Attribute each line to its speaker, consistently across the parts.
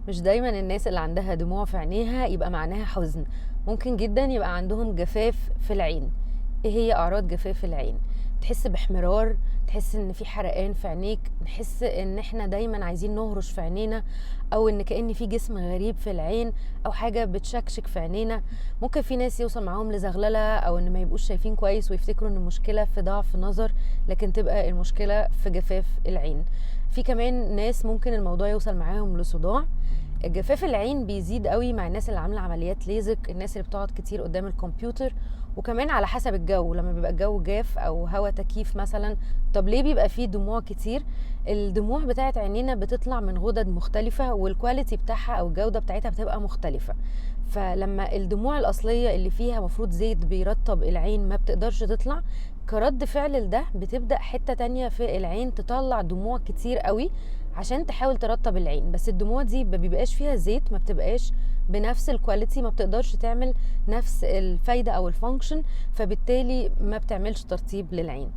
Speaker 1: مش دايما الناس اللي عندها دموع في عينيها يبقى معناها حزن، ممكن جدا يبقى عندهم جفاف في العين. ايه هي اعراض جفاف العين؟ تحس باحمرار، تحس ان في حرقان في عينيك، نحس ان احنا دايما عايزين نهرش في عينينا، او ان كأن في جسم غريب في العين، او حاجة بتشكشك في عينينا. ممكن في ناس يوصل معاهم لزغللة، او ان ما يبقوش شايفين كويس ويفتكروا ان المشكلة في ضعف نظر، لكن تبقى المشكلة في جفاف العين. في كمان ناس ممكن الموضوع يوصل معاهم لصداع. جفاف العين بيزيد قوي مع الناس اللي عامله عمليات ليزك، الناس اللي بتقعد كتير قدام الكمبيوتر، وكمان على حسب الجو، لما بيبقى الجو جاف او هوا تكييف مثلا. طب ليه بيبقى فيه دموع كتير؟ الدموع بتاعت عينينا بتطلع من غدد مختلفة، وال quality بتاعها او الجودة بتاعتها بتبقى مختلفة. فلما الدموع الاصلية اللي فيها مفروض زيت بيرطب العين ما بتقدرش تطلع، كرد فعل لده بتبدأ حتة تانية في العين تطلع دموع كتير قوي عشان تحاول ترطب العين. بس الدموع دي ما بيبقاش فيها زيت، ما بتبقاش بنفس ال quality، ما بتقدرش تعمل نفس الفايدة او ال function، فبالتالي ما بتعملش ترطيب للعين.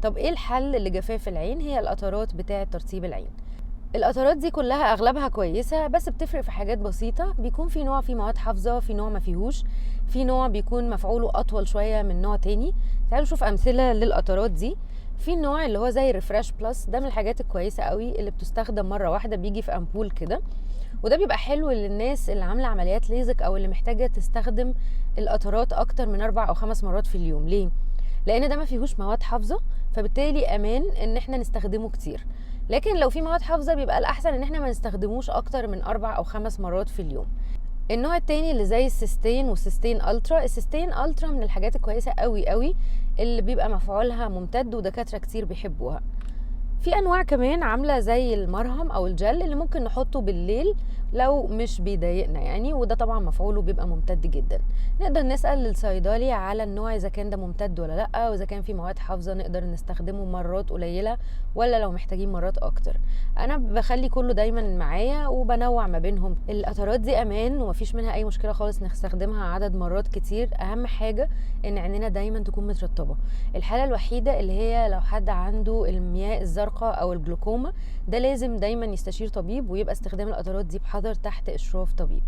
Speaker 1: طب ايه الحل لجفاف العين؟ هي القطرات بتاعة ترطيب العين. القطرات دي كلها اغلبها كويسة، بس بتفرق في حاجات بسيطة. بيكون في نوع فيه مواد حافظه، في نوع ما فيهوش، في نوع بيكون مفعوله اطول شوية من نوع تاني. تعالوا نشوف امثلة للقطرات دي. في نوع اللي هو زي Refresh Plus، ده من الحاجات الكويسة قوي اللي بتستخدم مرة واحدة، بيجي في امبول كده، وده بيبقى حلو للناس اللي عامله عمليات ليزك او اللي محتاجه تستخدم القطرات اكتر من 4 أو 5 مرات في اليوم. ليه؟ لان ده ما فيهوش مواد حافظه، فبالتالي امان ان احنا نستخدمه كتير. لكن لو في مواد حافظه بيبقى الاحسن ان احنا ما نستخدموش اكتر من 4 أو 5 مرات في اليوم. النوع التاني اللي زي السيستين والسيستين الترا. السيستين الترا من الحاجات الكويسة قوي قوي اللي بيبقى مفعولها ممتد، ودكاترة كتير بيحبوها. في انواع كمان عامله زي المرهم او الجل اللي ممكن نحطه بالليل لو مش بيضايقنا يعني، وده طبعا مفعوله بيبقى ممتد جدا. نقدر نسال الصيدلي على النوع اذا كان ده ممتد ولا لا، واذا كان في مواد حافظه نقدر نستخدمه مرات قليله ولا لو محتاجين مرات اكتر. انا بخلي كله دايما معايا وبنوع ما بينهم. القطرات دي امان ومفيش منها اي مشكلة خالص، نستخدمها عدد مرات كتير. اهم حاجة ان عينينا دايما تكون مترطبه. الحالة الوحيدة اللي هي لو حد عنده المياه الزرقاء او الجلوكوما، ده لازم دايما يستشير طبيب، ويبقى استخدام القطرات دي بحذر تحت اشراف طبيب.